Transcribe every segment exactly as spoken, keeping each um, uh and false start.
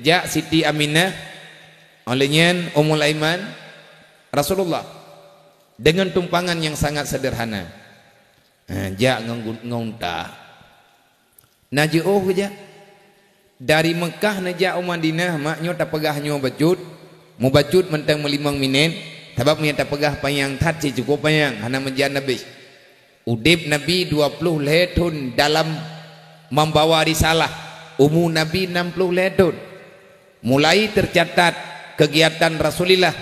Jak Siti Aminah, óh lheueh nyan Ummul Aiman, Rasulullah, deungon tumpangan nyang sangat seudeurhana. Ha, jak ngon gu-, ngon unta. Na jiôh geujak. Dari Meukah neujak u Madinah, mak nyoe tapeugah nyoe bacut, mubacut mantong meulimong minét, sabab meunyoe tapeugah panyang that, cit cukôp panyang, hana meujan habéh. Udeb Nabi dua ploh lhée thon dalam membawa risalah, umu Nabi nam ploh lhée thon. Mulai tercatat kegiatan Rasulillah,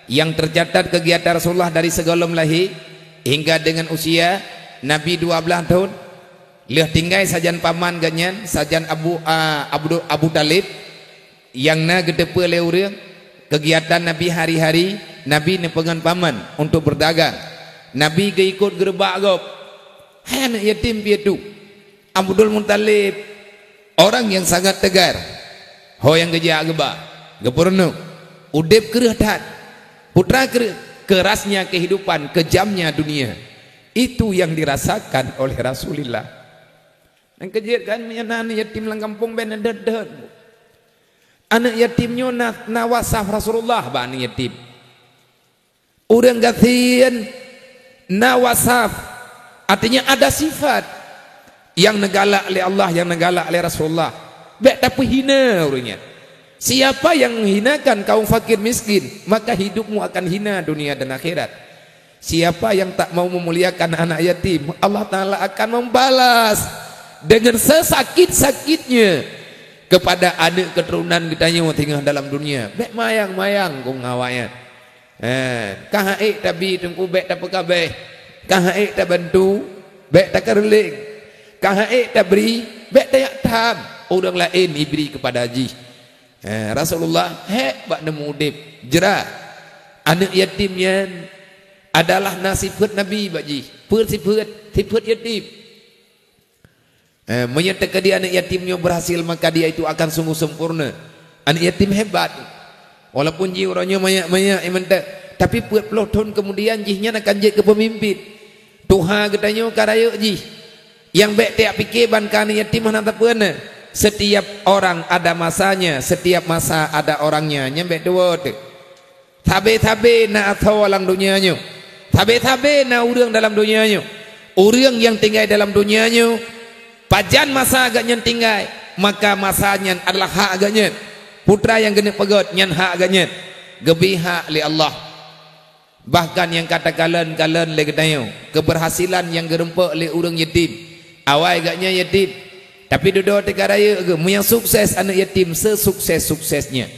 yang tercatat kegiatan Rasulullah dari sigohlom lahé hingga dengan usia Nabi dua blaih thon. Lheueh tinggai sajan paman geuh nyan, sajan Abu, a, Abdu-, Abu Thalib, nyang na geuteupeue lé ureuëng, kegiatan Nabi hari-hari, Nabi neupeungon paman untuk berdagang. Nabi geuikot geureubak gob. Hai aneuëk yatim piatu. Abdul Muthalib, orang nyang sangat teugar. Ho nyang geujak geuba, geupeurunoe. Udeb kreueh that. Putra kreueh, kerasnya kehidupan, kejamnya dunia. Itu yang dirasakan oleh Rasulillah. Nyang keujeuet kan, meunyoe na aneuëk yatim lam gampông, bèk neudeuet-deuet. Aneuëk yatim nyoe na, na wasaf Rasulullah bak aneuëk yatim. Ureuëng gasien na wasaf, artinya ada sifat nyang neugalak lé Allah, nyang neugalak lé Rasulullah. Bèk tapeuhina ureuëng nyan. Siapa yang menghinakan kaum fakir miskin, maka hidupmu akan hina dunia dan akhirat. Siapa yang tak mau memuliakan anak yatim, Allah Ta'ala akan membalas dengan sesakit-sakitnya kepada anak keturunan geutanyoe singoh dalam dunia. Bèk mayang-mayang kong awaknyan. Eh, ka han ék tabi teungku, bèk tapeukabeh. Ka han ék tabantu, bèk takeureuléng. Ka han ék tabri, bèk tajak tham ureuëng laén ibri keupada jih. Eh, Rasulullah hék bak neumuudeb, jra. Aneuëk yatim nyan adalah na sifeuet Nabi bak jih. Peue sifeuet? Sifeuet yatim. Eh, meunyoe teukeudi aneuëk yatim nyoe berhasil, maka dia itu akan sungguh sempurna. Aneuëk yatim hebat. Walaupun jih uroe nyoe manyak-manyak iman teuh, tapi peuet ploh thon keumudian jih nyan akan jeuet keu peumimpin. Tuha geutanyoe ka rayeuk jih. Nyang bèk tajak pike ban keu aneuëk yatim hana tapeuana. Setiap orang ada masanya, setiap masa ada orangnya. Nyan bèk tuwoe teuh. Sabe-sabe na asoe lam donya nyoe. Sabe-sabe na ureuëng dalam donya nyoe. Ureuëng nyang tinggai dalam donya nyoe, pajan masa geuhnyan tinggai, maka masa nyan adalah hak geuhnyan. Putra nyang geuneuk peugöt nyan hak geuhnyan. Geubri hak lé Allah. Bahkan nyang ka takalon-kalon lé geutanyoe, keubeurhasilan nyang geurumpok lé ureuëng yatim. Awai geuhnyan yatim, tapi dudoe teuka rayeuk geuh. Meunyoe sukses aneuëk yatim, sesukses-suksesnya.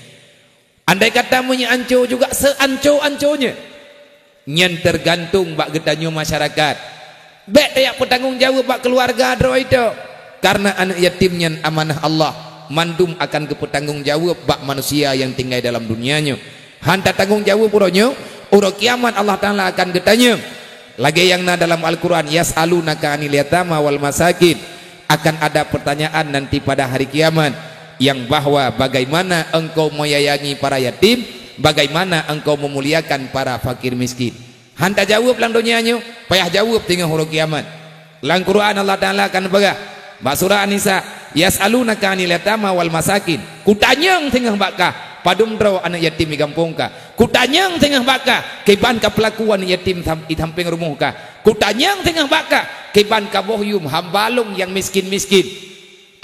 Andai kata meunyoe anco juga, seuanco-anconya, nyan teugantung bak geutanyoe masyarakat. Bèk tajak peutanggong jaweueb bak keuluwarga droe itoe, kareuna aneuëk yatim nyan amanah Allah, mandum akan geupeutanggong jaweueb bak manusia nyang tinggai dalam donya nyoe. Han tatanggong jaweueb uroe nyoe, uroe kiamat Allah Ta'ala akan geutanyong. Lagée nyang na dalam Al-Quran, "Yas'alunaka 'anil yatama wal masakin." Akan ada pertanyaan nanti pada hari kiamat, yang bahwa bagaimana engkau menyayangi para yatim, bagaimana engkau memuliakan para fakir miskin. Han tajaweueb lam donya nyoe, payah jaweueb teungoh uroe kiamat. Lam Quran Allah Ta'ala akan peugah, bak surah An-Nisa, "Yas'alunaka 'anil yatama wal masakin." Kutanyong teungoh bak kah, padum droe aneuëk yatim di gampông kah. Kutanyong teungoh bak kah, kiban ka peulaku aneuëk yatim sam-, di sampéng rumoh kah. Kutanyong teungoh bak kah, kiban ka boh yum hamba lôn nyang miskin-miskin,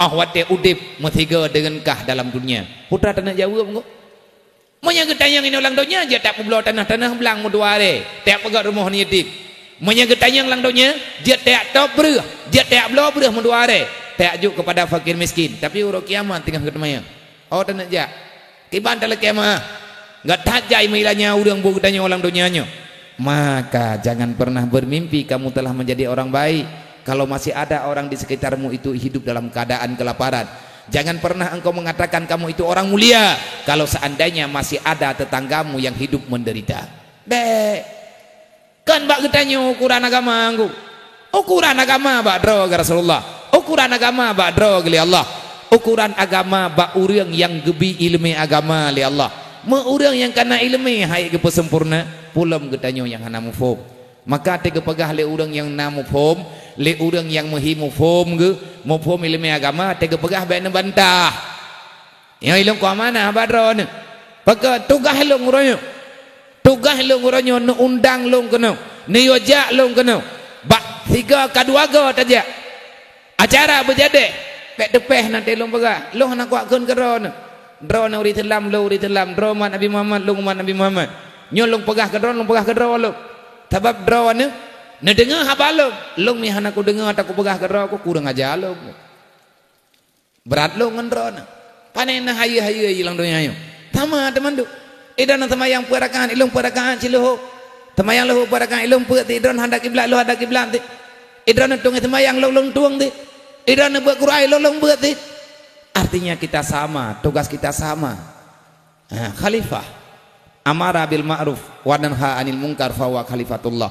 óh watée udeb meusigoe deungon kah dalam donya. Peue teuma taneuk jaweueb engko? Meunyoe geutanyong inoe lam donya, jeuet tapeubloe tanoh-tanoh blang meudua aré, tajak peugöt rumoh aneuëk yatim. Meunyoe geutanyong lam donya, jeuet tajak top breueh, jeuet tajak bloe breueh meudua aré, tajak jok keupada fakir miskin. Tapi uroe kiamat teungoh geutanyong, "Oh, taneuk jak? Kiban talakée meuah? Gata jai meuilanya ureuëng buet geutanyoe lam donya nyoe." Maka jangan pernah bermimpi kamu telah menjadi orang baik, kalau masih ada orang di sekitarmu itu hidup dalam keadaan kelaparan. Jangan pernah engkau mengatakan kamu itu orang mulia, kalau seandainya masih ada tetanggamu yang hidup menderita. Bék. Kon bak geutanyoe ukuran agama, Teungku. Ukuran agama bak droe geuh Rasulullah. Ukuran agama bak droe geuh lé Allah. Ukuran agama bak ureuëng nyang geubri iéleumé agama lé Allah. Meu ureuëng nyang kana iéleumé hai geupeuseumpurna, peulom geutanyoe nyang hana muphom. Maka teuh geupeugah lé ureuëng nyang na muphom, lé ureuëng nyang meuhi muphom geuh, muphom iéleumé agama, teuh geupeugah bék neubantah. Nyoe ilôn keu amanah bak droeneuh. Pakon tugaih lôn uroe nyoe. Tugaih lôn uroe nyoe neuundang lôn keunoe, neuyue jak lôn keunoe. Bak sigoe ka dua goe tajak. Acara beujadeh, bék teupéh nanti lôn peugah. Lôn hana kuat kheun keu droeneuh. Droeneuh ureuëng Iseulam, lôn ureuëng Iseulam. Droe umat Nabi Muhammad, lôn umat Nabi Muhammad. Nyoe lôn peugah keu droeneuh, lôn peugah keu droe lôn. Sabab droeneuh neudeungoe haba lôn. Lôn mi hana kudeungoe atawa kupeugah keu droe, kukureueng aja lôn. Brat lôn ngon droeneuh. Pane na hayeue-hayeue lam donya nyoe. Sama teuma duek. Idroeneuh seumayang peuet rakaat, ilôn peuet rakaat siluho. Seumayang luho peuet rakaat, ilôn peuet ti. Idroeneuh hadap kiblat, lôn hadap kiblat ti. Idroeneuh tueng seumayang, lôn, lôn tueng ti. Idroeneuh beuet Quran, lôn, lôn beuet ti. Artinya kita sama, tugas kita sama. Ha, khalifah. Amara bil ma'ruf wa naha 'anil munkar fahuwa khalifatullah.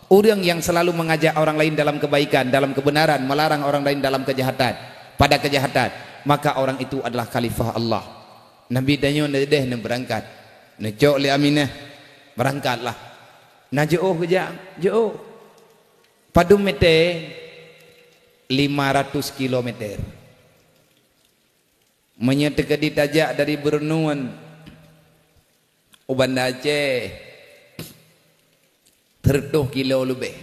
Ureuëng yang selalu mengajak orang lain dalam kebaikan, dalam kebenaran, melarang orang lain dalam kejahatan, pada kejahatan, maka orang itu adalah khalifah Allah. Nabi tanyoe neudeh neubeurangkat. Neucok lé Aminah, "Beurangkatlah." Na jiôh geujak, jiôh. Padum meter? Lima ratus kilometer. Meunyoe teukeudi tajak dari Beureunuan u Banda Aceh, seureutôh kilo leubeh.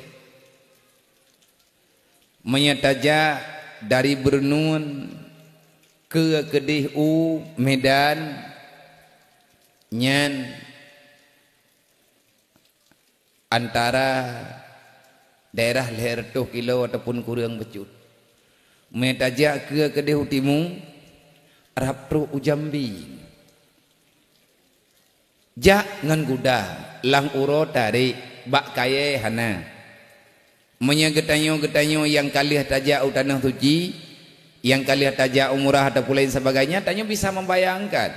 Meunyoe tajak dari Beureunuan keu keudeh u Medan, nyan antara daerah lhèe reutôh kilo ataupun kureueng bacut. Meunyoe tajak keu keudeh u timu, rab trok u Jambi. Jak ngon guda, lam uroe tarek, bak kayèe hana. Meunyoe geutanyoe-geutanyoe nyang ka lheueh tajak u Tanoh Suci, nyang ka lheueh tajak umrah ataupun lain sebagainya, tanyoe bisa membayangkan.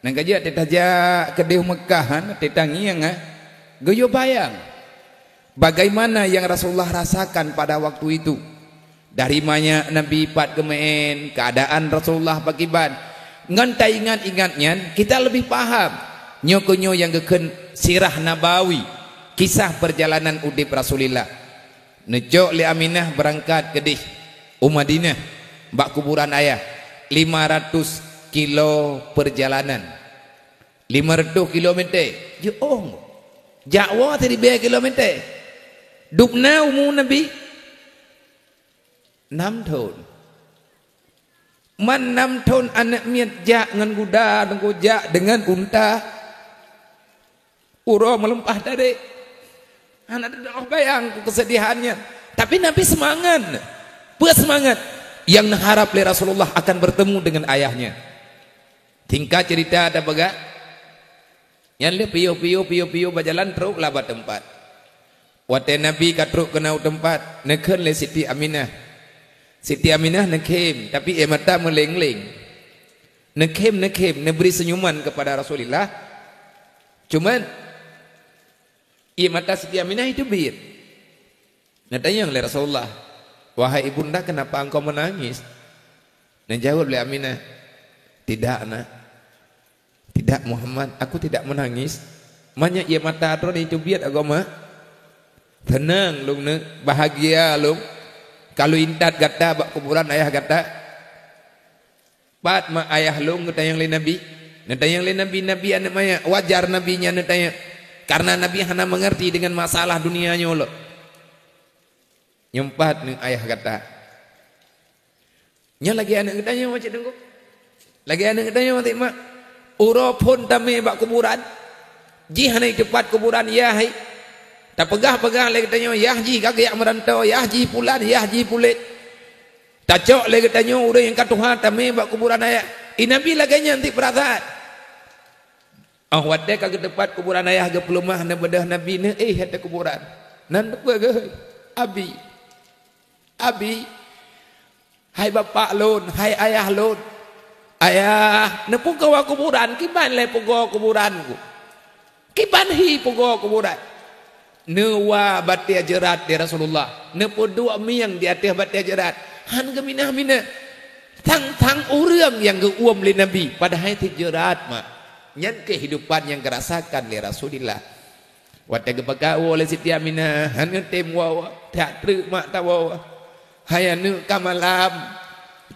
Nyang ka jeuet tajak keudeh Meukah, han, teutangieng, ha? Geuyue bayang. Bagaimana yang Rasulullah rasakan pada waktu itu? Dari manyak Nabi pat geumeu'en, keadaan Rasulullah pakiban. Ngon taingat-ingat nyan, kita leubeh paham. Nyoe keuh nyoe nyang geukheun sirah nabawi, kisah perjalanan udeb Rasulillah. Neucok lé Aminah beurangkat keudeh u Madinah, bak kuburan ayah, lima ratus kilo perjalanan. Lima reutôh kilometer. Jiôh. Jak woe siribèe kilometer. Dubna umu Nabi nam thon. Man nam thon aneuk miet jak ngon guda, teungku, jak deungon unta. Uroe meulimpah tadi. Hana teudoh bayang keuseudihan nyan. Tapi Nabi seumangat. Peue seumangat? Nyang neuharap lé Rasulullah akan bertemu dengan ayahnya. Singkat cerita tapeugah, nyan lheueh piôh-piôh, piôh-piôh bak jalan trok lah bak teumpat. Watèe Nabi ka trok keunoe u teumpat, neukheun lé Siti Aminah. Siti Aminah neukhém, tapi ié mata meuleng-leng. Neukhém, neukhém, neubri seunyuman keupada Rasulillah. Cuman, ié mata Siti Aminah iteubiet. Neutanyong lé Rasulullah, "Wahai ibunda, kenapa engkau menangis?" Neujaweueb lé Aminah, "Tidak, Nak. Tidak, Muhammad, aku tidak menangis. Manyak ié mata droeneuh iteubiet, agama. Seunang lôn nyoe, bahagia lôn. Ka lôn intat gata bak kuburan ayah gata." Pat mak ayah lôn geutanyong lé Nabi? Neutanyong lé Nabi, Nabi aneuk manyak. Wajar Nabi nyan neutanyong, karena Nabi hana meungeurti deungon masalah dunia nyoe lom. Nyoe pat nyoe ayah gata. Nyoe lagèe aneuk geutanyoe, Cik Teungku. Lagèe aneuk geutanyoe, Cik Mak. Uroe phôn tamè bak kuburan, jih hana teumpat kuburan, yah hai. Tapeugah-peugah lé geutanyoe, yah jih ka geujak meuranto, yah jih pulan, yah jih pulet. Tacok lé geutanyoe ureueng nyang ka tuha tamè bak kuburan ayah. Ié Nabi lagèe nyan cit peurasaan. Óh watèe ka geuteumpat kuburan ayah geupeuleumah, neubeudôh Nabi neuéh ateueh kuburan. Nan teupeue geuh, "Abi, Abi, hai bapak lôn, hai ayah lôn. Ayah, neupeugoe kuburan, kiban lé peugoe kuburan ku." Kiban hi peugoe kuburan. Neuwa batèe jeurat di Rasulullah. Neupeuduek mieng di ateueh batèe jeurat. Han geuminah-minah. Sang-sang ureueng nyang geuuem lé Nabi, padahai cit jeurat, mak. Nyan keuhidupan nyang geurasakan lé Rasulullah. Watée geupeugah woe lé Siti Aminah, hana tem woe, that treuk mak tawoe. Hai aneuëk ka malam,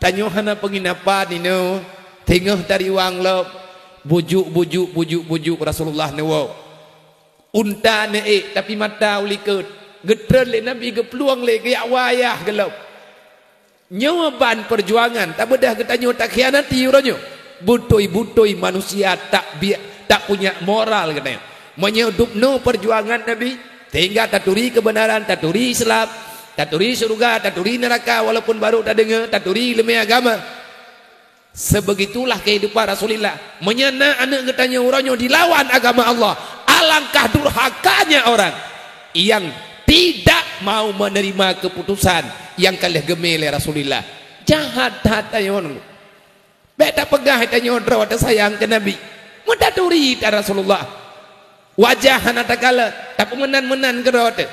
tanyoe hana peunginapan inoe, teungoh tariwang lom. Bujuk-bujuk, bujuk-bujuk Rasulullah neuwoe. Unta neuék, tapi mata u likot. Geutreun lé Nabi, geuplueng lé, geujak wayah geulom. Nyoe ban peujuangan, tabeudah geutanyoe takhianati uroe nyoe. Butôi-butôi manusia tak biak, tak punya moral geutanyoe. Meunyoe dubnoe peujuangan Nabi, sehingga taturi keubeunaran, taturi Islam, taturi syeuruga, taturi neuraka, walaupun barô tadeungoe, taturi ileumé agama. Sebegitulah kehidupan Rasulullah. Meunyoe na aneuëk geutanyoe uroe nyoe dilawan agama Allah, alangkah durhakanya orang yang tidak mau menerima keputusan nyang ka lheueh geumé lé Rasulullah. Jahat that tanyoe. Bék tapeugah tanyoe droe teusayang keu Nabi. Meutaturi that Rasulullah. Wajah hana takalon, tapeumeunan-meunan keudroe teuh.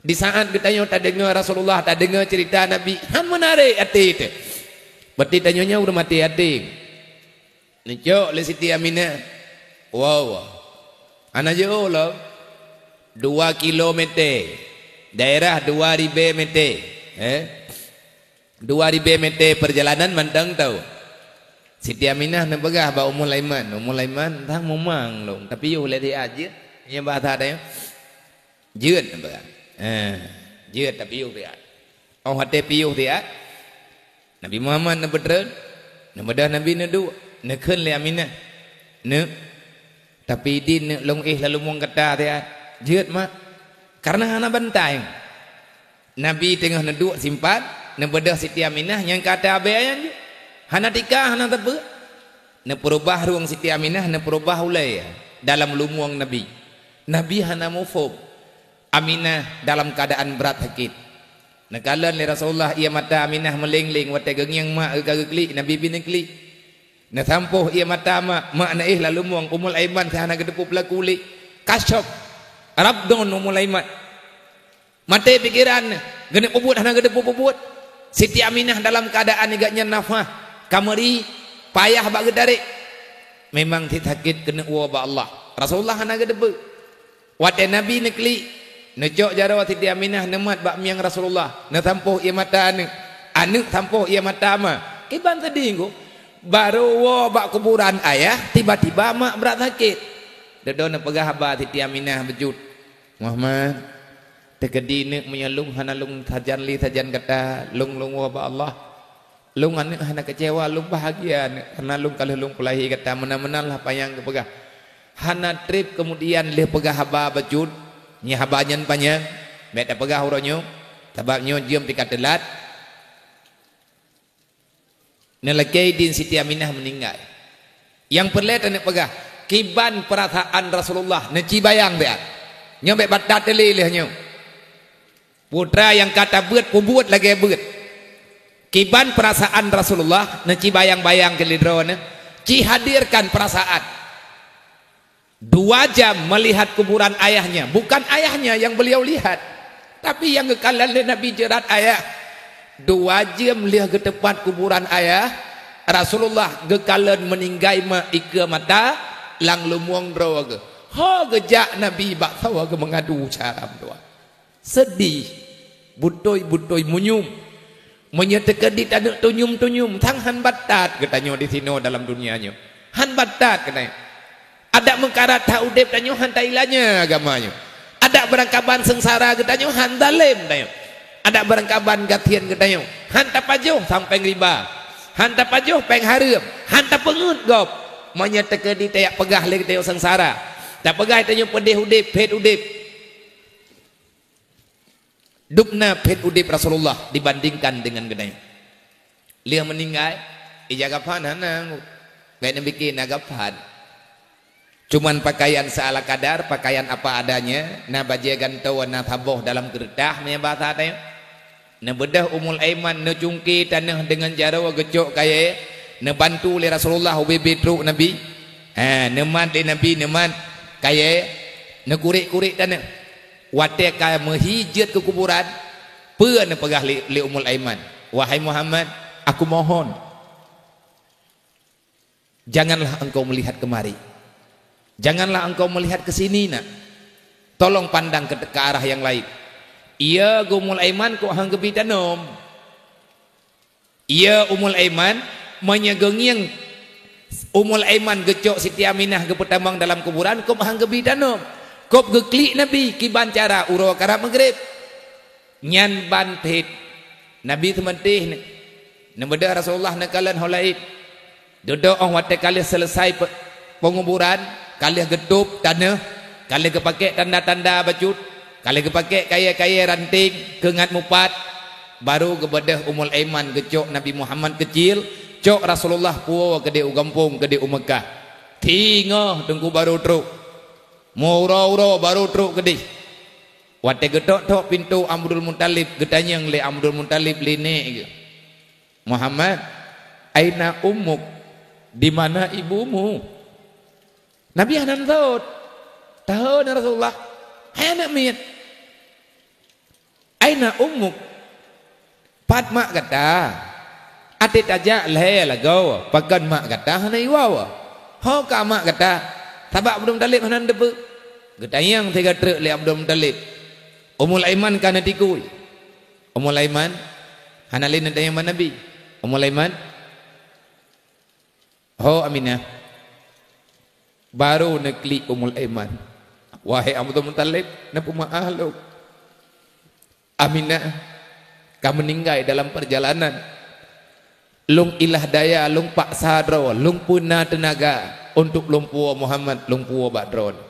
Di saat geutanyoe tadeungoe Rasulullah, tadeungoe ceurita Nabi, han meunarek até teuh. Berarti tanyoe nyoe ureuëng maté até. Neucok lé Siti Aminah. Wow. Hana jeuet lom. Dua kilometer. Daerah dua ribée meter. Eh? Dua ribée meter perjalanan mantong tau. Siti Aminah neupeugah bak Ummul Aiman. Ummul Aiman, "Tang mumang lôn, tapiôh lé siat jeuet." Nyan bahasa tanyoe. Jeuet neupeugah. Eh, jeuet tapiôh siat. Óh watée piôh siat, Nabi Muhammad neupeutreun, neubeudôh Nabi neuduek, neukheun lé Aminah, "Neuk, tapi idin neuk lôn éh lam lumueng gata siat." "Jeuet, Mak." Kareuna hana bantai. Nabi teungoh neuduek simpat, neubeudôh Siti Aminah nyang ka ata abée nyan jeuet. Hana tika, hana teupeu. Neupeurubah rueng Siti Aminah, neupeurubah ulée dalam lumueng Nabi. Nabi hana muphom. Aminah dalam keadaan brat sakét. Neukalon lé Rasulullah, ié mata Aminah meuléng-léng watée geungieng mak geuka geuklik, Nabi pih neuklik. Neusampôh ié mata mak, mak neuéh lam lumueng, Ummul Aiman seuhana geuteupeue peulaku lé. Ka syok. Rab don Ummul Aiman. Maté pikeran, geuneuk peubuet hana geuteupeue peubuet. Siti Aminah dalam keuadaan geuh nyan nafah, ka meuri, payah bak geutarek. Memang cit sakét keuneuk woe bak Allah. Rasulullah hana geuteupeue. Watée Nabi neuklik, neucok jaroe Siti Aminah neumat bak mieng Rasulullah, neusampôh ié mata aneuëk. Aneuëk sampôh ié mata ma. Kiban seudeh gob. Barô woe bak kuburan ayah, tiba-tiba mak brat sakét. Dudoe neupeugah haba Siti Aminah beujeuet. Muhammad, teukeudi neuk meunyoe lôn hana lôn sajan lé sajan gata, lôn lôn woe bak Allah. Lôn aneuëk hana keucewa, lôn bahagia aneuëk, kareuna lôn ka lheueh lôn peulahé gata meunan-meunan lah panyang geupeugah. Hana treb keumudian lheueh peugah haba bacut, nyan haba nyan panyang, bék tapeugah uroe nyoe, sabab nyoe jeuem pih ka teulat. Neulakée idin Siti Aminah meuninggai. Nyang peureulée taneuk peugah, kiban peurasaan Rasulullah neuci bayang bék. Nyoe bék batat teulé lheueh nyoe. Putra nyang ka tabeuet peubuet lagée beuet. Kiban peurasaan Rasulullah neuci bayang-bayang keu lé droeneuh. Ci hadirkan peurasaan. Dua jam melihat kuburan ayahnya. Bukan ayahnya yang beliau lihat, tapi nyang geukalon lé Nabi jeurat ayah. Dua jam lheueh geuteupat kuburan ayah, Rasulullah geukalon meuninggai mak ikeue mata lam lumueng droe geuh. Ho geujak Nabi bak sawa geuh meungadu cara meutuah. Seudeh, beutôi-beutôi meunyum. Meunyoe teukeudi taneuk tunyum-tunyum, sang han batat geutanyoe disinoe dalam dunia nyoe. Han batat geutanyoe. Adak meukarat that udeb tanyoe han tailanya agama nyoe. Adak beurangkaban seungsara geutanyoe han zalem tanyoe. Adak beurangkaban gasien geutanyoe han tapajoh sang péng riba. Han tapajoh péng hareuem. Han tapeungeuet gob. Meunyoe teukeudi tajak peugah lé geutanyoe seungsara, tapeugah tanyoe peudeh udeb, phét udeb. Dubna phét udeb Rasulullah dibandingkan deungon geutanyoe. Lheueh meuninggai, ija gaphan hana, bék neupiké na gaphan. Cuman pakaian seala kadar, pakaian apa adanya, na bajée gantoe, na saboh dalam keureutah, meunyoe basa tanyoe. Neubeudôh Ummul Aiman, neucungké tanoh deungon jaroe geucok kayée, neubantu lé Rasulullah ubé-bé trok Nabi. Ha, neumat lé Nabi, neumat kayée, neukurek-kurek tanoh. Watée ka meuhi jeuet keu kuburan, peue neupeugah lé, lé Ummul Aiman, "Wahai Muhammad, aku mohon, Janganlah engkau melihat kemari. Janganlah engkau melihat ke sini, nak. Tolong pandang ke, ke arah yang lain. Iya, geu Ummul Aiman kok han geubi tanom. Iya, Ummul Aiman, meunyoe geungieng Ummul Aiman geucok Siti Aminah geupeutamong dalam kuburan, kop han geubi tanom. Kop geuklik Nabi kiban cara uroe karab Maghrib. Nyan ban phét. Nabi teumeutih ne-, neubeudôh Rasulullah neukalon ho laén. Dudoe óh watée ka lheueh seuleusai pe-, peunguburan, ka lheueh geutôb taneuh, ka lheueh geupakék tanda-tanda bacut, ka lheueh geupakék kayée-kayée ranting keu ngat mupat, baru geubeudôh Ummul Aiman geucok Nabi Muhammad keucil, cok Rasulullah puwoe keudeh u gampông, keudeh u Meukah. Tingoh Teungku baru trok. Meuuroe-uroe baru trok keudeh. Watée geutok-tok pintoe Abdul Muthalib, geutanyong lé Abdul Muthalib lé nék geuh, "Muhammad, aina ummuk? Di mana ibumu?" Nabi hana neuseuôt. Tahô na Rasulullah. Hai aneuëk miet. "Aina ummuk? Pat mak gata? Até tajak lhée lagoe, pakon mak gata hana iwoe? Ho ka mak gata?" Sabab Abdul Muthalib hana neuteupeue. Geutanyong siga treuk lé Abdul Muthalib. Ummul Aiman ka neutikui. Ummul Aiman, hana lé neutanyong bak Nabi. Ummul Aiman, "Ho Aminah." Baru neuklik Ummul Aiman. "Wahai Abdul Muthalib, neupeumeu'ah lôn. Aminah ka meuninggai dalam peurjalanan. Lôn ilah daya, lôn paksa droe, lôn peuna teunaga untuk lôn puwoe Muhammad, lôn puwoe bak droeneuh."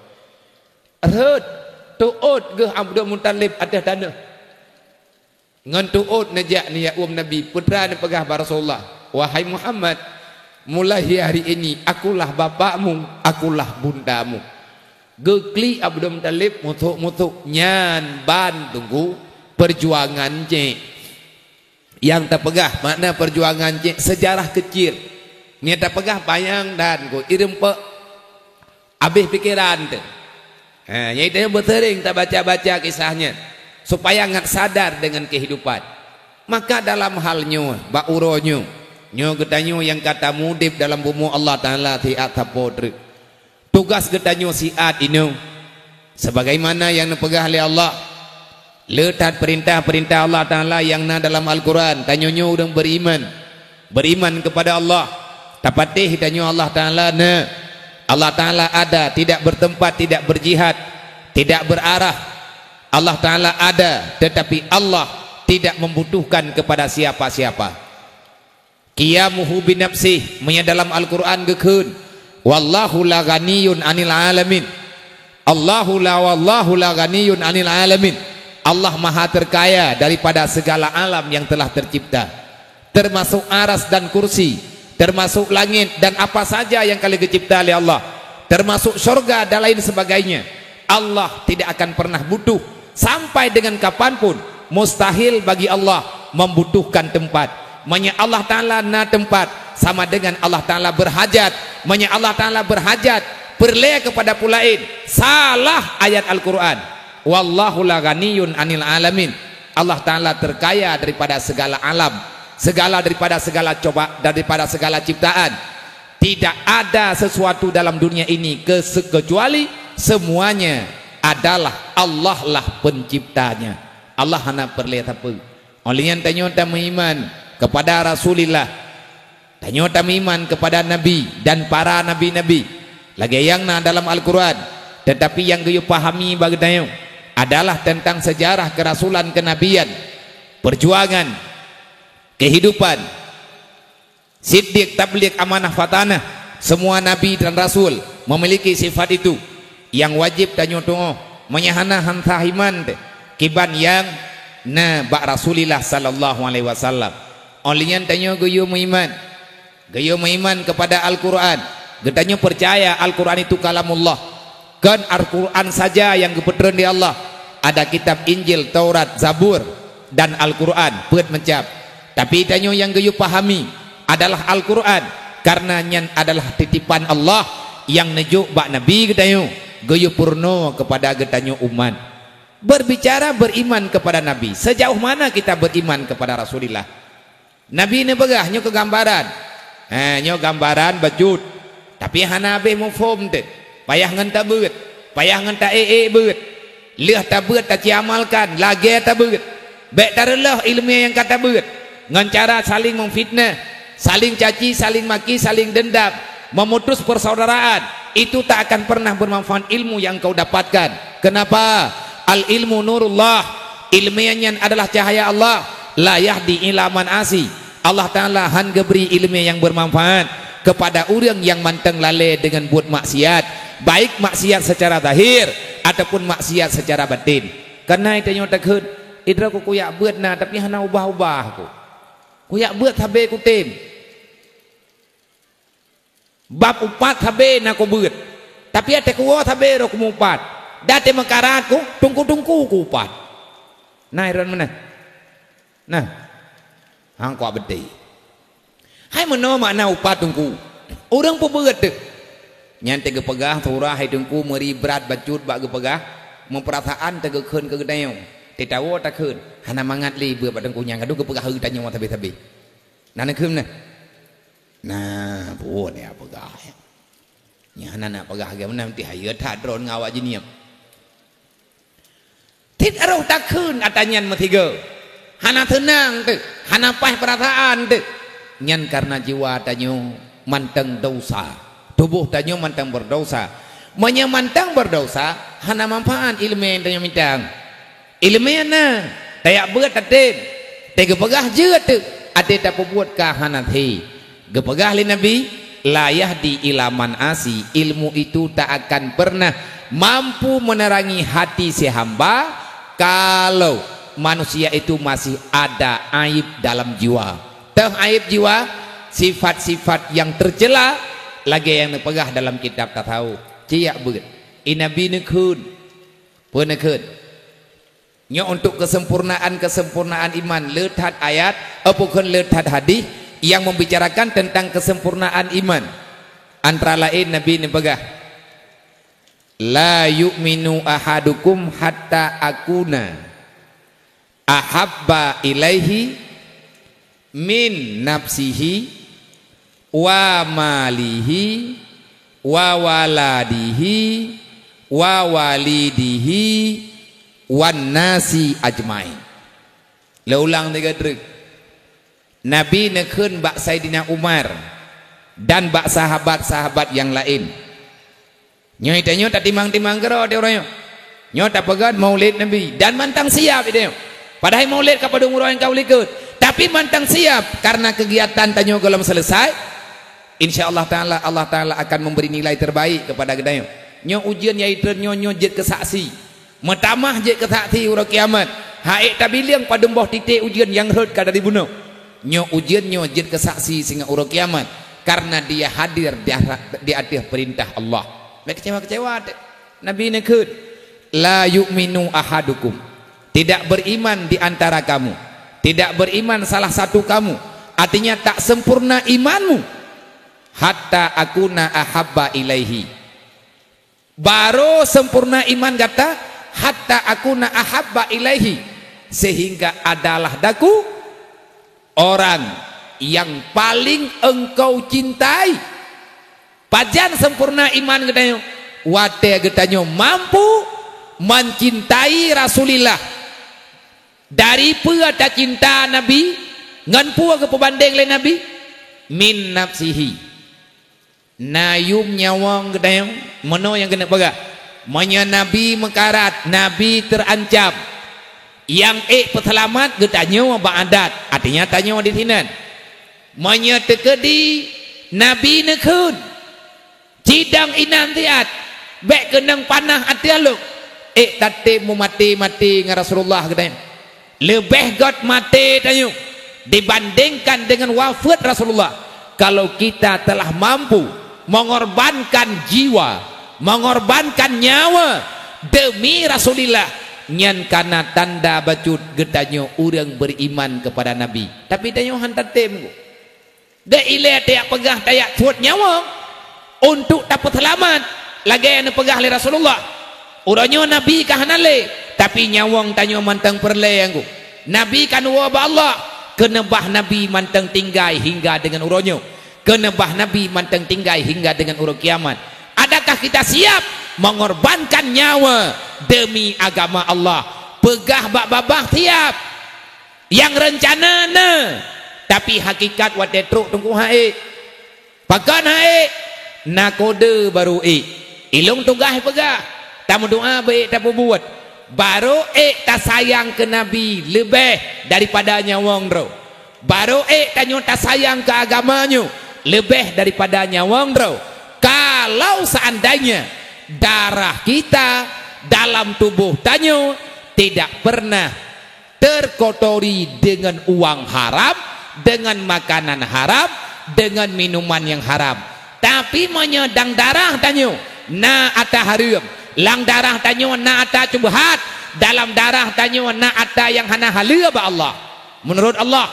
Rhot, teuôt geuh Abdul Muthalib ateueh taneuh. Ngon teuôt neujak neujak uem Nabi, peue teuma neupeugah bak Rasulullah, "Wahai Muhammad, mulai hari ini akulah bapakmu, akulah bundamu." Geuklik Abdul Muthalib, muthok-muthok, nyan ban Teungku peurjuangan cék. Nyang tapeugah makna peurjuangan cék, seujarah keucil. Nyang tapeugah panyang dan ku ireumpek. Abéh pikeran teuh. Ha, nyang itu beuseuring tabaca-baca kisah nyan, supaya ngat sadar deungon keuhidupan. Maka dalam hal nyoe, bak uroe nyoe, nyoe geutanyoe nyang ka tamudeb dalam bumoe Allah Taala siat sapo treuk. Tugaih geutanyoe siat inoe, sebagaimana nyang neupeugah lé Allah. Le that peurintah-peurintah Allah Taala nyang na dalam Al-Quran, tanyoe nyoe ureuëng beriman. Beriman kepada Allah, tapatéh tanyoe Allah Taala na. Allah Taala ada, tidak bertempat, tidak berjihad, tidak berarah. Allah Taala ada, tetapi Allah tidak membutuhkan kepada siapa-siapa. Qiyamuhu binafsih, meunyoe dalam Al-Quran geukheun, "Wallahu la ghaniyun 'anil 'alamin." Allahu la, wallahu la ghaniyun 'anil 'alamin. Allah maha terkaya daripada segala alam yang telah tercipta. Termasuk aras dan kursi, termasuk langit dan apa saja yang ka lheueh geucipta lé Allah, termasuk syurga dan lain sebagainya. Allah tidak akan pernah butuh. Sampai dengan kapan pun, mustahil bagi Allah membutuhkan tempat. Meunyoe Allah Taala na tempat, sama dengan Allah Taala berhajat. Meunyoe Allah Taala berhajat, peureulée kepada peue laén, salah ayat Al-Quran. "Wallahu la ghaniyun 'anil 'alamin." Allah Taala terkaya daripada segala alam, segala, daripada segala coba, daripada segala ciptaan. Tidak ada sesuatu dalam dunia ini ke-, kecuali semuanya adalah Allah lah penciptanya. Allah hana peureulée sapeue. Óh lheueh nyan tanyoe tameuiman kepada Rasulillah. Tanyoe tameuiman kepada Nabi dan para nabi-nabi lagée nyang na dalam Al-Quran. Tetapi nyang geuyue pahami bak geutanyoe adalah tentang sejarah keurasulan, kenabian, peurjuangan, keuhidupan, siddiq, tabligh, amanah, fatanah. Semua nabi dan rasul memiliki sifat itu nyang wajéb tanyoe tuoh. Meunyoe hana, han sah iman teuh kiban nyang na bak Rasulillah sallallahu alaihi wasallam. Óh lheueh nyan tanyoe geuyue meuiman. Geuyue meuiman kepada Al-Quran. Geutanyoe peucaya Al-Quran itu kalamullah. Kon Al-Quran saja nyang geupeutreun lé Allah. Ada kitab Injil, Taurat, Zabur, dan Al-Quran, peuet meucab. Tapi tanyoe nyang geuyue pahami adalah Al-Quran, karena nyan adalah titipan Allah nyang neujok bak Nabi geutanyoe, geuyue peurunoe kepada geutanyoe umat. Berbicara beriman kepada Nabi, sejauh mana kita beriman kepada Rasulillah? Nabi neupeugah, nyoe keu gambaran. Ha, nyoe gambaran bacut. Tapi hana habéh muphom teuh. Payah ngon tabeuet, payah ngon ta-ék-ék beuet. Lheueh tabeuet taci amalkan, lagée tabeuet. Bék tareulôh iéleumé nyang ka tabeuet. Ngon cara saling memfitnah, saling caci, saling maki, saling dendam, memutus persaudaraan, itu tak akan pernah bermanfaat ilmu yang kau dapatkan. Kenapa? Al ilmu nurullah. Iéleumé nyan adalah cahaya Allah. La yahdi ila man asi. Allah Ta'ala han geubri iéleumé nyang bermanfaat kepada ureuëng nyang mantong lalée deungon buet maksiat, baik maksiat secara zahir ataupun maksiat secara batin. Kareuna tanyoe takheun, idroe ku kuyak beuet na, tapi hana ubah-ubah ku. Kuyak beuet sabe kutem. Bab upat sabe na kubeuet, tapi até kuwoe sabe roh kumupat. Dan até meukarat ku, tungku-tungku kuupat. Nah, iron meunan. Nah, hangkok beudé. Hai meunoe makna upat tungku. Ureuëng peubeuet teuh. Nyan teugeupeugah surah hai tungku meuri brat bacut bak geupeugah, meupeurasaan teugeukeun keu geutanyoe. Teutawoe takheun, hana mangat lé beuet bak tungku nyang ka deuh geupeugah keu tanyoe sabe-sabe. Nah, neukheun nah. Nah, buet ya peugah. Nyan hana nak peugah lagée meunan, meusti hayeue that droe ngon awak jinieb. Tieb roh takheun ata nyan meusigoe. Hana seunang teuh, hana paih peurasaan teuh. Nyan kareuna jiwa tanyoe mantong desya. Tuboh tanyoe mantong beudesya. Meunyoe mantong beudesya, hana manfaat iéleumé tanyoe mita. Iéleumé na, tayak beuet tatem, teugeupeugah jeuet teuh, até tapeubuet ka hana thé. Geupeugah lé Nabi, "La yahdi ila man asi," ilmu itu tak akan pernah mampu menerangi hati si hamba kalau manusia itu masih ada aib dalam jiwa. Teuh aib jiwa, sifat-sifat yang tercela, lagée nyang neupeugah dalam kitab tasawuf. Ciyak beuet, i Nabi neukheun, peue neukheun? Nyoe untuk kesempurnaan-kesempurnaan iman, le that ayat, eh, bukan le that hadis yang membicarakan tentang kesempurnaan iman. Antara lain Nabi neupeugah, "La yu'minu ahadukum hatta akuna ahabba ilaihi min nafsihi wa malihi wa waladihi wa walidihi wan nasi ajmain." Lé ulang tiga treuk. Nabi neukheun bak Saidina Umar dan bak sahabat-sahabat nyang laén. Nyoe tanyoe tatimang-timang keudroe di uroe nyoe. Nyoe tapeugah Maulid Nabi dan mantang siab di tanyoe. Padahai Maulid ka padum uroe nyang ka u likot, tapi mantang siab karena kegiatan tanyoe gohlom selesai. Insya Allah Taala, Allah Taala akan memberi nilai terbaik kepada geutanyoe. Nyoe ujeuen nyang itreun nyoe, nyoe jeuet keu saksi. Meutamah jeuet keu saksi uroe kiamat. Ha'ék tabileung padum boh titék ujeuen nyang rhot ka dari bunoe. Nyoe ujeuen nyoe jeuet keu saksi singoh uroe kiamat, karena dia hadir di ateueh perintah Allah. Bék kecewa-kecewa teuh. Nabi neukheun, "La yu'minu ahadukum," tidak beriman di antara kamu, tidak beriman salah satu kamu, artinya tak sempurna imanmu, "hatta akuna ahabba ilaihi." Barô sempurna iman gata, "hatta akuna ahabba ilaihi," sehingga adalah daku orang yang paling engkau cintai. Pajan sempurna iman geutanyoe? Watée geutanyoe mampu mencintai Rasulillah. Dari peue tacinta Nabi, ngon peue geupeubandeng lé Nabi? Min nafsihi. Na yuem nyawöng geutanyoe, meunoe nyang keuneuk peugah. Meunyoe Nabi meukarat, Nabi teurancam. Nyang ék peuseulamat geutanyoe bak adat, artinya tanyoe di sinan. Meunyoe teukeudi Nabi neukheun, "Cidong inan siat, bék keunong panah ateueh lôn," ék tatem meumaté-maté ngon Rasulullah geutanyoe. Leubeh gét maté tanyoe dibandingkan dengan wafeuet Rasulullah. Kalau kita telah mampu mengorbankan jiwa, mengorbankan nyawa demi Rasulillah, nyan kana tanda bacut geutanyoe ureuëng beriman kepada Nabi. Tapi tanyoe han tatem. Deuh ilée tajak peugah tajak suet nyawöng untuk tapeuseulamat, lagée nyang neupeugah lé Rasulullah. Uroe nyoe Nabi ka hana lé, tapi nyawöng tanyoe mantong peureulée anggô. Nabi ka neuwoe bak Allah, keuneubah Nabi mantong tinggai hingga deungon uroe nyoe. Keuneubah Nabi mantong tinggai hingga deungon uroe kiamat. Adakah kita siap mengorbankan nyawa demi agama Allah? Peugah bak babah siap. Nyang reuncana na, tapi hakikat watée trok teungku han ék. Pakon han ék? Na kode barô ék. Ilong tugaih peugah, tameudoá beu ék tapeubuet. Barô ék tasayang keu Nabi leubeh daripada nyawöng droe. Barô ék tanyoe tasayang keu agama nyoe leubeh daripada nyawöng droe. Kalau seandainya darah kita dalam tubuh tanyoe tidak pernah terkotori dengan uang haram, dengan makanan haram, dengan minuman yang haram. Tapi meunyoe lam darah tanyoe na ata hareuem, lam darah tanyoe na ata syubhat, dalam darah tanyoe na ata nyang hana haleue bak Allah. Meunurot Allah,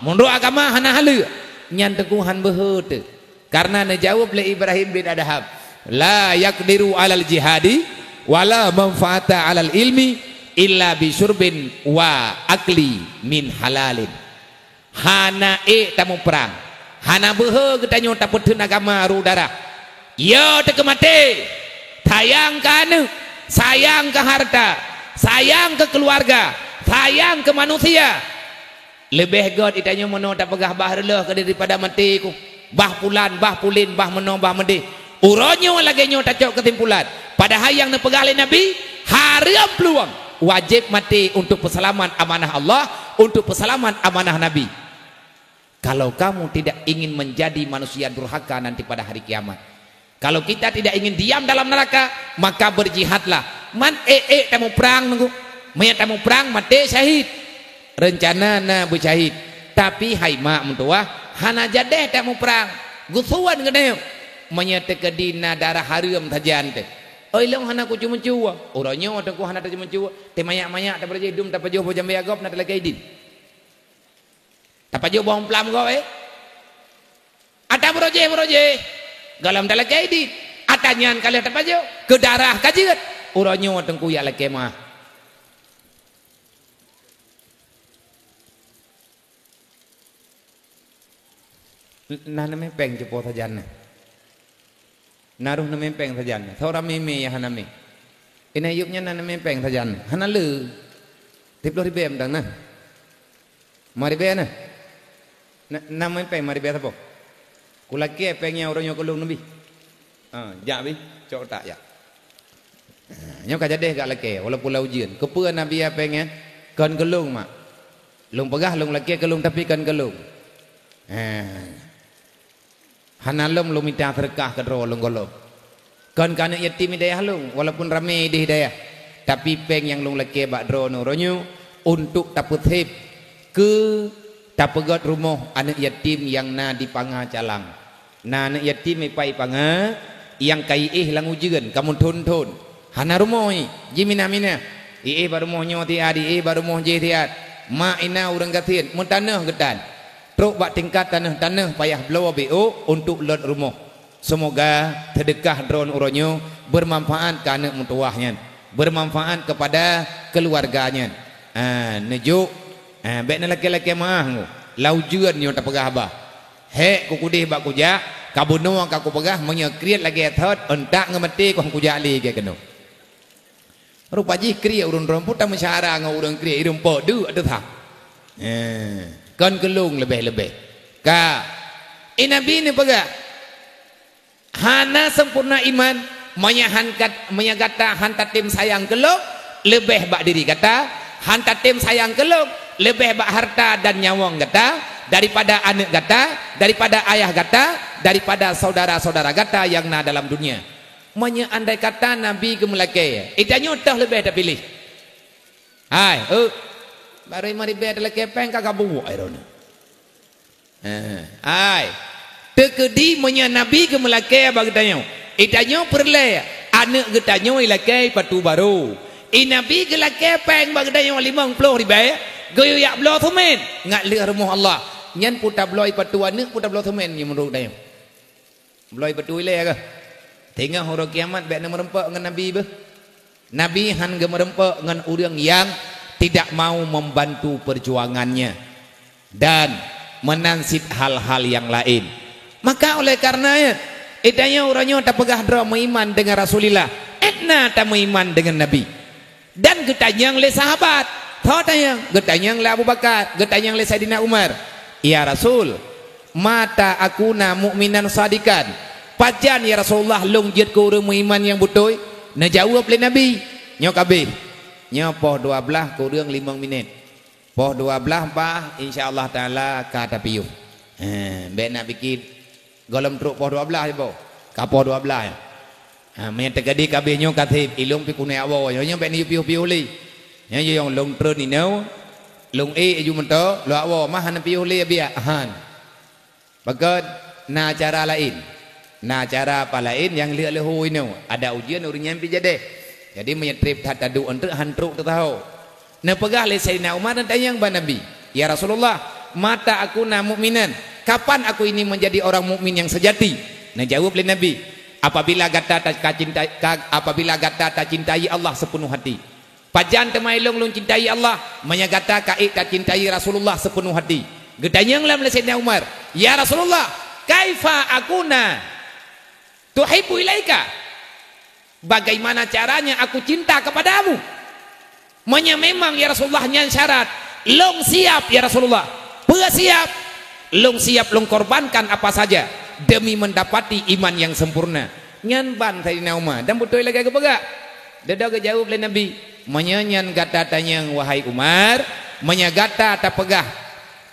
meunurot agama hana haleue, nyan teungku han beuhe teuh. Karena neujaweueb lé Ibrahim bin Adham, "La yaqdiru alal jihadi wala manfaata alal ilmi illa bi syurbin wa akli min halalin." Hana ék tamuprang, hana beuhe geutanyoe tapeutheun agama rôh darah. Yo teuka maté, sayang keu aneuk, sayang keu hareuta, sayang keu keuluwarga, sayang keu manusia. Leubeh gét geutanyoe meunoe tapeugah bah reuloh keudeh daripada maté ku. Bah pulan, bah pulen, bah meunoe, bah meudeh. Uroe nyoe lagée nyoe tacok keusimpulan. Padahai nyang neupeugah lé Nabi, hareuem plueng, wajéb maté untuk peuseulamat amanah Allah, untuk peuseulamat amanah Nabi. Kalau kamu tidak ingin menjadi manusia durhaka nanti pada hari kiamat, kalau kita tidak ingin diam dalam neraka, maka berjihadlah. Man ék-ék tamuprang nunggu. Meunyo tamuprang maté syahid. Reuncana na beusyahid. Tapi hai mak meutuwah, hana jadeh tamuprang. Geusuwan geuneuk. Meunyo teukeudi na darah hareuem sajan teuh. Oi lôn hana kucue-meucue. Uroe nyoe teungku hana tacue-meucue. Teumayak-mayak tapeurajih dum tapajoh boh jambé agam na talakée idin. Tapajoh boh umplam gob, eh? Ata beurojeh-beurojeh, gohlom talakée idin. Ata nyan ka lheueh tapajoh, keu darah ka jeuet. Uroe nyoe teungku jak lakée meuah. Na neumé péng cupo sajan na. Na roh neumé péng sajan na. Saurang mé-mé nyang hana mé. Inan yup nyan na neumé péng sajan na. Hana le. Siplôh ribée mantong na. Ma ribée na. Na, na neumé péng ma ribée sapo? Kulakée péng nyang uroe nyoe keu lôn neubi. Ha, jak bi, cok utak jak. Ha, nyoe ka jadeh gak lakée, walaupun lam ujeuen. Keupeue Nabi ya péng nyan? Kon keu lôn, mak. Lôn peugah lôn lakée keu lôn, tapi kon keu lôn. Ha. Hana lom lôn mita seudeukah keudroe lôn gohlom. Kon keu aneuk yatim di dayah lôn, walaupun ramé di dayah, tapi péng nyang lôn lakée bak droeneuh uroe nyoe untuk tapeuséb keu tapeugét rumoh aneuk yatim nyang na di Panga Calang. Na aneuk yatim ipai Panga nyang ka iéh lam ujeuen ka meuthon-thon. Hana rumoh jih, jimina-mina. Iéh bak rumoh nyoe siat, iéh bak rumoh jéh siat. Mak ina ureuëng gasien, meutanoh geutan. Trok bak tingkat tanoh-tanoh payah bloe B O untuk lôt rumoh. Seumoga seudeukah droeneuh uroe nyoe beumanfaat keu aneuk meutuwah nyan, beumanfaat keupada keuluwarga nyan. Ha, neujok, ha, bék neulakée-lakée meuáh nyoe. Lam ujeuen nyoe tapeugah haba. Hék kukudeh bak kujak, ka bunoe ka kupeugah meunyoe kriet lagée thot, euntak ngon maté kon kujak lé keu keunoe. Rupa jih kriet ureuëng droe pun tameusyara ngon ureuëng kriet, ireumpok deuk ateueh that. Eh, kon keu lôn leubeh-leubeh. Ka. Eh, Nabi neupeugah, hana sempurna iman, meunyo han kat-, meunyo gata han tatem sayang keu lôn leubeh bak diri gata, han tatem sayang keu lôn leubeh bak harta dan nyawöng gata, daripada aneuk gata, daripada ayah gata, daripada saudara-saudara gata nyang na dalam dunia. Meunyoe andai kata Nabi geumeulakée, geutanyoe toh leubeh tapiléh. Hai, eu, barô meuribée talakée péng ka gabuek, ai, droeneuh. Hai, teukeudi meunyoe Nabi geumeulakée bak geutanyoe, geutanyoe peureulée aneuk geutanyoe ilakée patu barô. I Nabi geulakée péng bak geutanyoe limong ploh ribée, geuyue jak bloe seumén ngat lheueh rumoh Allah. Nyan peue tabloe patu aneuk, peue tabloe seumén nyoe meunurot geutanyoe. Bloe beutôi lé keuh. Teungoh uroe kiamat bék na meureumpok ngon Nabi beuh. Nabi han geumeureumpok ngon ureuëng nyang tidak mau membantu perjuangannya. Dan meunan cit hal-hal nyang laén. Maka oleh karena nyan, geutanyoe uroe nyoe tapeugah droe meuiman deungon Rasulillah, étna tameuiman deungon Nabi. Dan geutanyong lé sahabat, tho tanyong, geutanyong lé Abu Bakar, geutanyong lé Saidina Umar, "Ya Rasul, mata akuna mu'minan sadikan? Pajan ya Rasulullah lôn jeuet keu ureuëng meuiman nyang beutôi?" Neujaweueb lé Nabi, "Nyoe ka abéh. Nyoe poh dua blaih kureueng limong minét. Poh dua blaih bah, insya Allah Taala ka tapiôh." He, bék na pike gohlom trok poh dua blaih boh. Ka poh dua blaih. Ha, meunyoe teukeudi ka abéh nyoe ka sép, ilong pi kunai awoe. Nyoe, nyoe bék neuyue piôh-piôh lé. Nyoe, nyoe lôn treun inoe, lôn ék aju meuto, lôn awoe mah hana piôh lé biak. Han. Pakon, na cara laén. Na cara apa laén nyang lheueh leuho inoe. Ada ujeuen ureuëng nyan pi jadeh. Jadi meunyoe trép that taduek eunteuk han trok teusaho. Neupeugah lé Saidina Umar neutanyong bak Nabi, "Ya Rasulullah, mata akuna mu'minan? Kapan aku ini menjadi orang mukmin yang sejati?" Neujaweueb lé Nabi, "Apabila gata ta-, ka cinta-, ka, apabila gata tacintai Allah sepenuh hati." "Pajan teuma ilong lôn cintai Allah, meunyoe gata ka ék tacintai Rasulullah sepenuh hati?" Geutanyong lom lé Saidina Umar, "Ya Rasulullah, kaifa akuna tuhibbu ilaika? Bagaimana caranya aku cinta kepadamu? Meunyoe memang, ya Rasulullah, nyan syarat, lôn siap, ya Rasulullah." "Peue siap?" "Lôn siap lôn korbankan apa saja demi mendapati iman yang sempurna." Nyan ban Saidina Umar, dan beutôi lagée geupeugah. Dudoe geujaweueb lé Nabi, "Meunyoe nyan gata tanyong, wahai Umar, meunyoe gata tapeugah,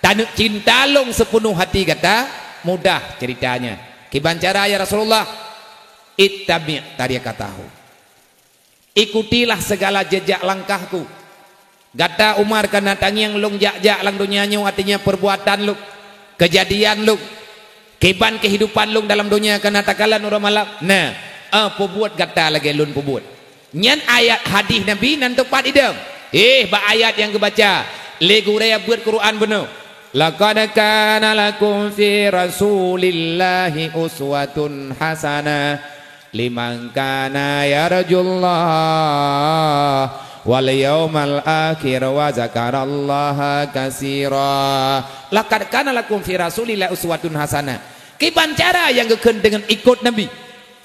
'Taneuk cinta lôn seupeunoh hati gata,' mudah ceuritanya." "Kiban cara, ya Rasulullah?" "Ittabi' tariqatahu. Ikutilah segala jejak langkahku." Gata Umar kana tangieng lôn jak-jak lam donya nyoe, artinya perbuatan lôn, kejadian lôn, kiban kehidupan lôn dalam donya kana takalon uroe malam. Nah, eh, peubuet gata lagée lôn peubuet. Nyan ayat hadis Nabi nan teupat idong. Eh, bak ayat nyang geubaca lé gurée beuet Quran bunoe, "Laqad kana lakum fi Rasulillahi uswatun hasanah liman kana yarjullah wal yaumal akhir wa zakarallaha katsira." "Laqad kana lakum fi Rasulillahi uswatun hasanah." Kiban cara nyang geukheun deungon ikot Nabi.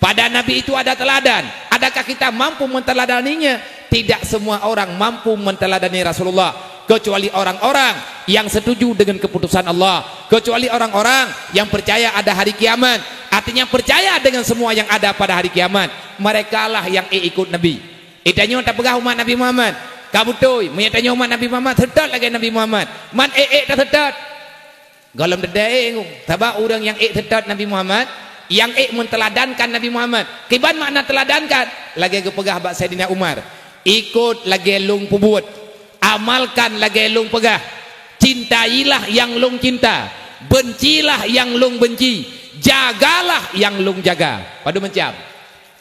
Pada Nabi itu ada teladan. Adakah kita mampu menteladaninya? Tidak semua orang mampu menteladani Rasulullah, kecuali orang-orang yang setuju dengan keputusan Allah, kecuali orang-orang yang percaya ada hari kiamat. Artinya percaya dengan semua yang ada pada hari kiamat. Merekalah yang ék ikot Nabi. Eh, tanyoe tapeugah umat Nabi Muhammad. Ka beutôi, meunyoe tanyoe umat Nabi Muhammad, seutôt lagée Nabi Muhammad. Man ék-ék taseutôt. Gohlom teuntée ék, sabab ureuëng nyang ék seutôt Nabi Muhammad, nyang ék menteuladankan Nabi Muhammad. Kiban makna teuladankan? Lagée geupeugah bak Saidina Umar, "Ikot lagée lôn peubuet, amalkan lagée lôn peugah, cintailah nyang lôn cinta, bencilah nyang lôn benci, jagalah nyang lôn jaga." Padub macam?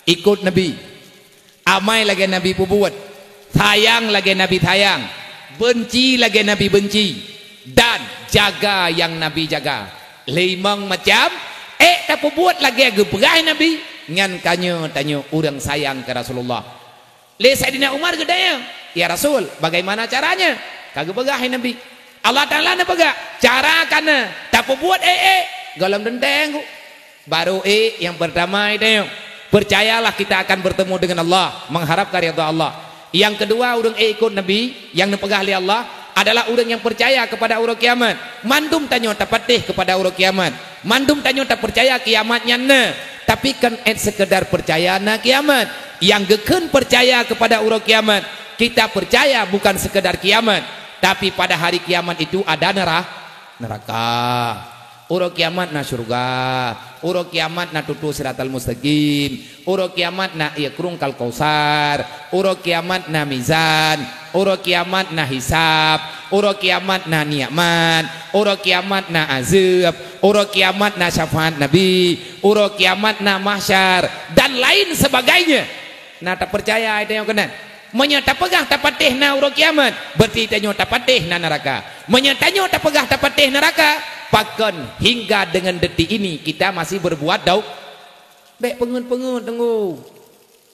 Ikot Nabi. Amai lagée Nabi peubuet, sayang lagée Nabi sayang, beunci lagée Nabi beunci, dan jaga nyang Nabi jaga. Limong macam ék tapeubuet lagée geupeugah Nabi, nyan ka nyoe tanyoe ureuëng sayang keu Rasulullah. Lé Saidina Umar geutanyong, "Ya Rasul, bagaimana caranya?" Ka geupeugah Nabi, "Allah Taala neupeugah, cara kana tapeubuet ék-ék, gohlom teuntée." Baru ék, yang pertama itu, percayalah kita akan bertemu dengan Allah, mengharapkan ridha Allah. Yang kedua, ureuëng ék ikot Nabi nyang neupeugah lé Allah adalah ureuëng nyang percaya kepada uroe kiamat. Mandum tanyoe tapatéh kepada uroe kiamat. Mandum tanyoe tapercaya kiamat nyan na. Tapi kon ék sekedar percaya na kiamat. Nyang geukheun percaya kepada uroe kiamat, kita percaya bukan sekedar kiamat, tapi pada hari kiamat itu ada nera-, neraka. Uroe kiamat na syeuruga, uroe kiamat na tutoe siratal mustaqim, uroe kiamat na ié krueng kal kausar, uroe kiamat na mizan, uroe kiamat na hisab, uroe kiamat na nikmat, uroe kiamat na azab, uroe kiamat na syafaat Nabi, uroe kiamat na mahsyar, dan lain sebagainya. Na tapercaya ai tanyoe keunan? Meunyoe tapeugah tapatéh na uroe kiamat, berarti tanyoe tapatéh na neuraka. Meunyoe tanyoe tapeugah tapatéh neuraka, pakon hingga dengan detik ini kita masih berbuat dau-, bék peungeut-peungeut teunggu.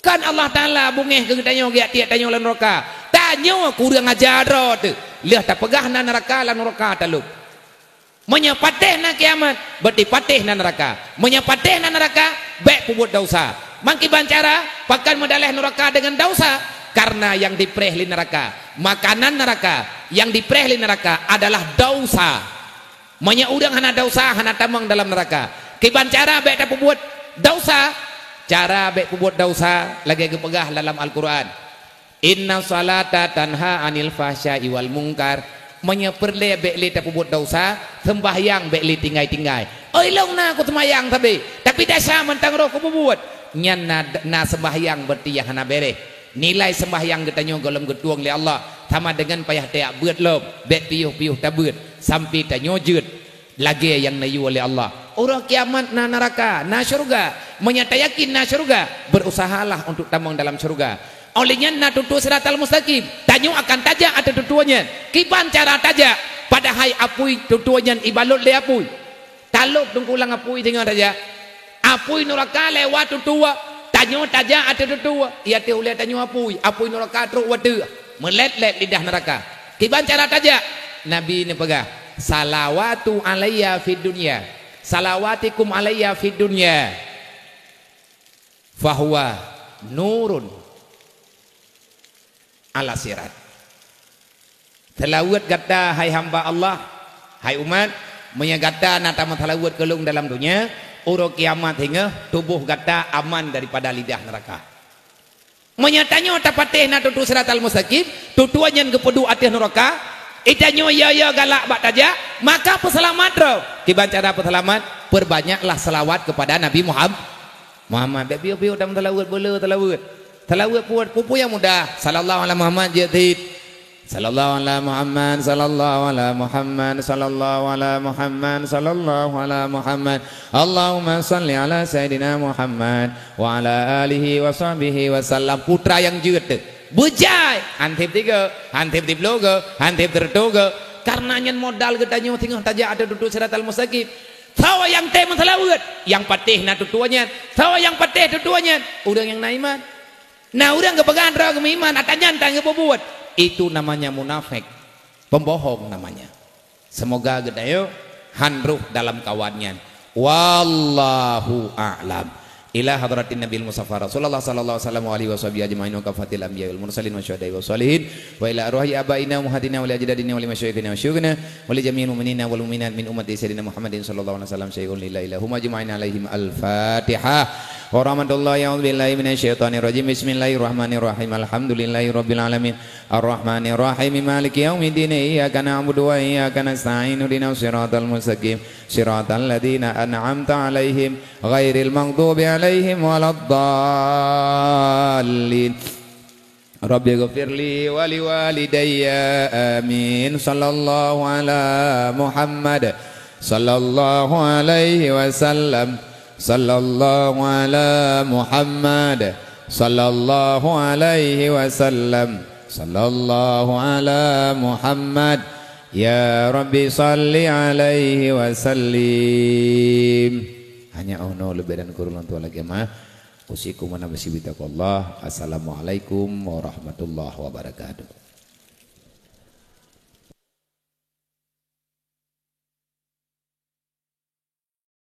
Kan Allah Taala beungéh keu geutanyoe geujak tiek tanyoe lam neuraka. Tanyoe kureueng aja droe teuh. Lheueh tapeugah na neuraka, lam neuraka talop. Meunyoe patéh na kiamat, berarti patéh na neuraka. Meunyoe patéh na neuraka, bék peubuet desya. Meukiban cara, pakon meudaleh neuraka deungon desya? Karena nyang dipreh lé neuraka, makanan neuraka, nyang dipreh lé neuraka adalah desya. Meunyoe ureuëng hana desya, hana tamong dalam neuraka. Kiban cara bék tapeubuet desya? Cara bék peubuet desya lagée geupeugah dalam Al-Qur'an, "Inna salata tanha anil fahsya'i wal munkar." Meunyoe peureulée bék lé tapeubuet desya, seumbahyang bék lé tinggai-tinggai. "Oi, lôn na kuseumayang sabé, tapi desya mantong roh kupeubuet." Nyan na, na seumbahyang berarti nyang hana béréh. Nilai seumbahyang geutanyoe gohlom geutueng lé Allah sama deungon payah tajak beuet lom, bék piôh-piôh tabeuet sampai tanyoe jeuet lagée nyang neuyue lé Allah. Uroe kiamat na neuraka, na syeuruga. Meunyoe tayakin na syeuruga, berusahalah untuk tamong dalam syeuruga. Óh lheueh nyan na tutoe siratal mustaqim. Tanyoe akan tajak ateueh tutoe nyan. Kiban cara tajak? Padahai apui tutoe nyan ibalot lé apui. Talot teungku lam apui singoh tajak. Apui neuraka lewat tutoe, tanyoe tajak ateueh tutoe. Ia teuh ulée tanyoe apui, apui neuraka trok u ateueh. Meulet-let lidah neuraka. Kiban cara tajak? Nabi neupeugah, "Salawatu alayya fid dunya, salawatikum alayya fid dunya, fahuwa nurun ala sirat." Seulaweuet gata, hai hamba Allah, hai umat, meunyoe gata na tameuseulaweuet keu lôn dalam donya, uroe kiamat singoh tuboh gata aman daripada lidah neuraka. Meunyoe tanyoe tapatéh na tutoe siratal mustaqim, tutoe nyan geupeuduek ateueh neuraka, i tanyoe yo-yo galak bak tajak, maka peuseulamat droe. Kiban cara peuseulamat? Perbanyaklah seulawat keupada Nabi Muham-, Muhammad. Bék piôh-piôh tameuseulaweuet, beu le seulaweuet. Seulaweuet peue, peue-peue nyang mudah. Sallallahu ala Muhammad jeuet cit. Sallallahu ala Muhammad, sallallahu ala Muhammad, sallallahu ala Muhammad, sallallahu ala Muhammad. Allahumma salli ala Sayyidina Muhammad wa ala alihi wa sahbihi wa sallam. Putra nyang jeuet teuh. Beujai, han seb tiga, han seb siploh go, han seb sireutoh go. Karena nyan modal geutanyoe singoh tajak ateueh tutoe siratal mustaqim. Soe nyang tém meuseulaweuet, nyang patéh na tutoe nyan. Soe nyang patéh tutoe nyan, ureuëng nyang na iman. Na ureuëng geupeugah droe geumeuiman, ata nyan tan geupeubuet. Itu namanya munafik. Pembohong namanya. Semoga geutanyoe han roh dalam kawan nyan. Wallahu a'lam. Ila hadratin Nabil Mustafa Rasulullah sallallahu alaihi wasallam wa alihi washabihi ajma'in wa kafatil anbiya wal mursalin wa syuhada'i wa shalihin wa ila arwahi abaina wa ummahatina wa li ajdadina wa li masyayikhina wa syuyukhina wa li jami'il mu'minina wal mu'minat min ummati Sayyidina Muhammadin sallallahu alaihi wasallam syai'un lillahi lahum ajma'in alaihim al-Fatihah. Wa rahmatullahi, a'udzu billahi minasyaitonir rajim. Bismillahirrahmanirrahim. Alhamdulillahi rabbil alamin. Arrahmanirrahim. Maliki yaumiddin. Iyyaka na'budu wa iyyaka nasta'in. Ihdinas siratal mustaqim. Siratal ladzina an'amta 'alaihim ghairil maghdubi 'alaihim waladdallin. Rabbighfirli wa liwalidayya. Amin. Sallallahu ala Muhammad. Sallallahu alaihi wasallam. Sallallahu ala Muhammad. Sallallahu alaihi wasallam. Sallallahu ala Muhammad. Ya Rabbi, salli alaihi wasallim. Hanya ono leubeh dan kurang tu lagi mah. Usikum wa nafsi bitaqwallah. Assalamualaikum warahmatullahi wabarakatuh.